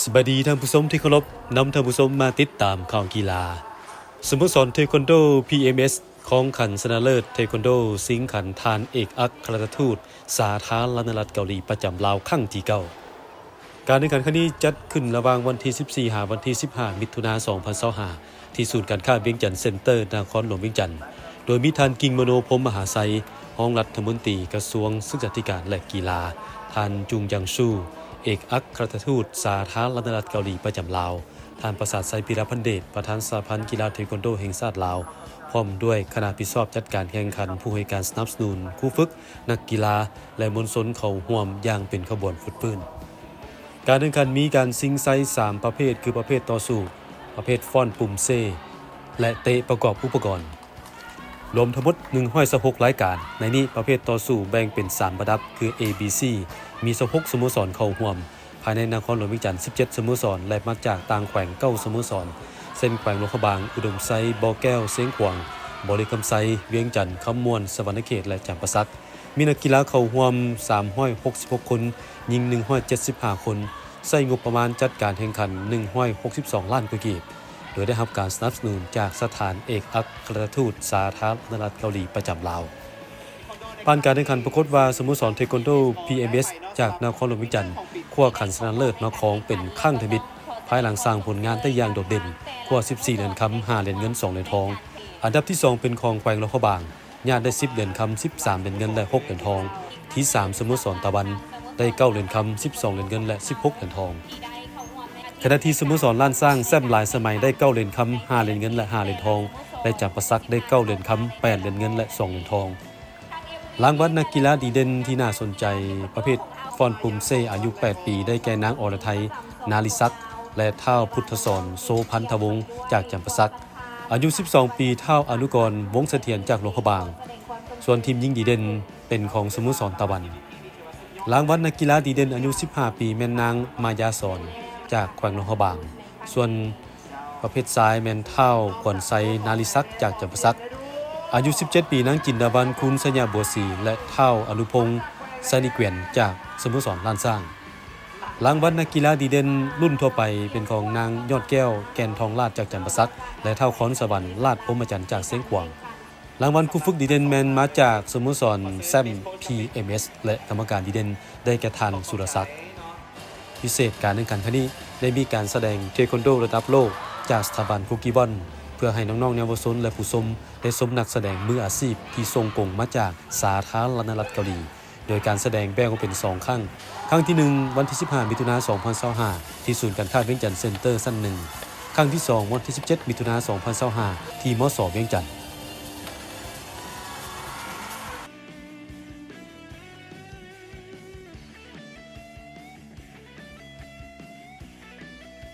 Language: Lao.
ສະບາຍດີທ່ານຜູ້ຊົມທີ່ເຄົາລົບ, ນຳທ່ານຜູ້ຊົມມາຕິດຕາມຂ່າວກິລາ. ສະໂມສອນເທຄວັນໂດ ພີເອັມເອັສ ຄອງຂັນຊະນະເລີດເທຄວັນໂດຊິງຂັນທ່ານເອກອັຄຣາຊທູດສາທາລະນະລັດເກົາຫຼີປະຈຳລາວຄັ້ງທີເກົ້າ. ການແຂ່ງຂັນຄັ້ງນີ້ຈັດຂຶ້ນລະຫວ່າງວັນທີສິບສີ່ ຫາວັນທີສິບຫ້າ ມິຖຸນາ ສອງພັນຊາວຫ້າ ທີ່ສູນການຄ້າວຽງຈັນເຊັນເຕີ ນະຄອນຫຼວງວຽງຈັນ, ໂດຍມີທ່ານ ກິງ ມະໂນ ພົມມະຫາໄຊ ຮອງລັດຖະມົນຕີກະຊວງສຶກສາທິການ ແລະ ກິລາ, ທ່ານ ຈຸງ ຢາງຊູ ເອກອັຄຣາຊທູດສາທາລະນະລັດເກົາຫຼີປະຈຳລາວ, ທ່ານ ປະສາດໄຊ ພິລະພັນເດດ ປະທານສະຫະພັນກິລາເທຄວັນໂດແຫ່ງຊາດລາວ, ພ້ອມດ້ວຍຄະນະຮັບຜິດຊອບຈັດການແຂ່ງຂັນ, ຜູ້ໃຫ້ການສະໜັບສະໜູນ, ຄູຝຶກ, ນັກກິລາ ແລະ ມວນຊົນເຂົ້າຮ່ວມຢ່າງເປັນຂະບວນຟົດຟື້ນ. ການແຂ່ງຂັນມີການຊິງໄຊສາມປະເພດ ຄື ປະເພດຕໍ່ສູ້, ປະເພດຟ້ອນປຸ່ມເຊ ແລະ ເຕະປະກອບອຸປະກອນ. ລວມທັງໝົດໜຶ່ງຮ້ອຍຊາວຫົກລາຍການ, ໃນນີ້ປະເພດຕໍ່ສູ້ແບ່ງເປັນສາມລະດັບ ຄື ເອ ບີ ຊີ ມີຊາວຫົກສະໂມສອນເຂົ້າຮ່ວມ, ພາຍໃນນະຄອນຫຼວງວຽງຈັນສິບເຈັດສະໂມສອນ ແລະ ມາຈາກຕ່າງແຂວງເກົ້າສະໂມສອນ ເຊັ່ນ ແຂວງຫຼວງພະບາງ, ອຸດົມໄຊ, ບໍ່ແກ້ວ, ຊຽງຂວາງ, ບໍລິຄຳໄຊ, ວຽງຈັນ, ຄຳມ່ວນ, ສະຫວັນນະເຂດ ແລະ ຈຳປາສັກ. ມີນັກກິລາເຂົ້າຮ່ວມສາມຮ້ອຍຫົກສິບຫົກຄົນ, ຍິງໜຶ່ງຮ້ອຍເຈັດສິບຫ້າຄົນ, ໃຊ້ງົບປະມານຈັດການແຂ່ງຂັນໜຶ່ງຮ້ອຍຫົກສິບສອງລ້ານກວ່າກີບ, ໂດຍໄດ້ຮັບການສະໜັບສະໜູນຈາກສະຖານເອກອັຄຣາຊທູດສາທາລະນະລັດເກົາຫຼີປະຈຳລາວ. ຜ່ານການແຂ່ງຂັນປາກົດວ່າ ສະໂມສອນເທຄວັນໂດ ພີເອັມເອັສ ຈາກນະຄອນຫຼວງວຽງຈັນ ຄວ້າຂັນຊະນະເລີດມາຄອງເປັນຄັ້ງທຳອິດ, ພາຍຫຼັງສ້າງຜົນງານໄດ້ຢ່າງໂດດເດັ່ນ, ຄວ້າສິບສີ່ຫຼຽນຄຳ, ຫ້າຫຼຽນເງິນ, ສອງຫຼຽນທອງ. ອັນດັບທີສອງເປັນຂອງແຂວງຫຼວງພະບາງ, ຍາດໄດ້ສິບຫຼຽນຄຳ, ສິບສາມຫຼຽນເງິນ ແລະ ຫົກຫຼຽນທອງ. ທີສາມ ສະໂມສອນຕາວັນ ໄດ້ເກົ້າຫຼຽນຄຳ, ສິບສອງຫຼຽນເງິນ ແລະ ສິບຫົກຫຼຽນທອງ. ຂະນະທີ່ສະໂມສອນລ້ານຊ້າງ ແຊ້ມຫຼາຍສະໄໝ ໄດ້ເກົ້າຫຼຽນຄຳ, ຫ້າຫຼຽນເງິນ ແລະ ຫ້າຫຼຽນທອງ ແລະ ຈຳປາສັກ ໄດ້ເກົ້າຫຼຽນຄຳ, ແປດຫຼຽນເງິນ ແລະ ສອງຫຼຽນທອງ. ລາງວັນນັກກິລາດີເດັ່ນທີ່ໜ້າສົນໃຈ ປະເພດຟ້ອນປຸ່ມເຊ ອາຍຸແປດປີ ໄດ້ແກ່ ນາງ ອລະໄທ ນາລິສັກ ແລະ ທ້າວ ພຸດທະສອນ ໂສພັນທະວົງ ຈາກຈຳປາສັກ, ອາຍຸສິບສອງປີ ທ້າວ ອະນຸກອນ ວົງສະຖຽນ ຈາກຫຼວງພະບາງ. ສ່ວນທີມຍິງດີເດັ່ນເປັນຂອງສະໂມສອນຕາວັນ. ລາງວັນນັກກິລາດີເດັ່ນອາຍຸສິບຫ້າປີ ແມ່ນນາງ ມາຍາສອນ ຈາກແຂວງຫຼວງພະບາງ, ສ່ວນປະເພດຊາຍແມ່ນທ້າວ ຂວັນໄຊ ນາລິສັກ ຈາກຈຳປາສັກ, ອາຍຸສິບເຈັດປີ ນາງ ຈິນດາວັນ ຄູນໄຊຍະບົວສີ ແລະ ທ້າວ ອະນຸພົງ ໄຊນິກວຽນ ຈາກສະໂມສອນລ້ານຊ້າງ. ລາງວັນນັກກິລາດີເດັ່ນລຸ້ນທົ່ວໄປ ເປັນຂອງນາງ ຍອດແກ້ວ ແກ່ນທອງລາດ ຈາກຈຳປາສັກ ແລະ ທ້າວ ຄອນສະຫວັນ ລາດພົມມະຈັນ ຈາກຊຽງຂວາງ. ລາງວັນຄູ່ຝຶກດີເດັ່ນແມ່ນມາຈາກສະໂມສອນແຊ້ມ ພີເອັມເອັສ ແລະ ກຳມະການດີເດັ່ນໄດ້ແກ່ທ່ານ ສຸລະສັກ. ພິເສດການແຂ່ງຂັນຄັ້ງນີ້ໄດ້ມີການສະແດງເທຄວັນໂດລະດັບໂລກຈາກສະຖາບັນຄຸກກີບອນ ເພື່ອໃຫ້ນ້ອງໆເຍົາວະຊົນ ແລະ ຜູ້ຊົມໄດ້ຊົມນັກສະແດງມືອາຊີບທີ່ສົ່ງກົງມາຈາກສາທາລະນະລັດເກົາຫຼີ. ໂດຍການສະແດງແບ່ງອອກເປັນສອງຄັ້ງ, ຄັ້ງທີໜຶ່ງ ວັນທີສິບຫ້າ ມິຖຸນາ ສອງພັນຊາວຫ້າ ທີ່ສູນການຄ້າວຽງຈັນເຊັນເຕີຊັ້ນໜຶ່ງ, ຄັ້ງທີສອງ ວັນທີສິບເຈັດ ມິຖຸນາ ສອງພັນຊາວຫ້າ ທີ່ ມສ ວຽງຈັນ.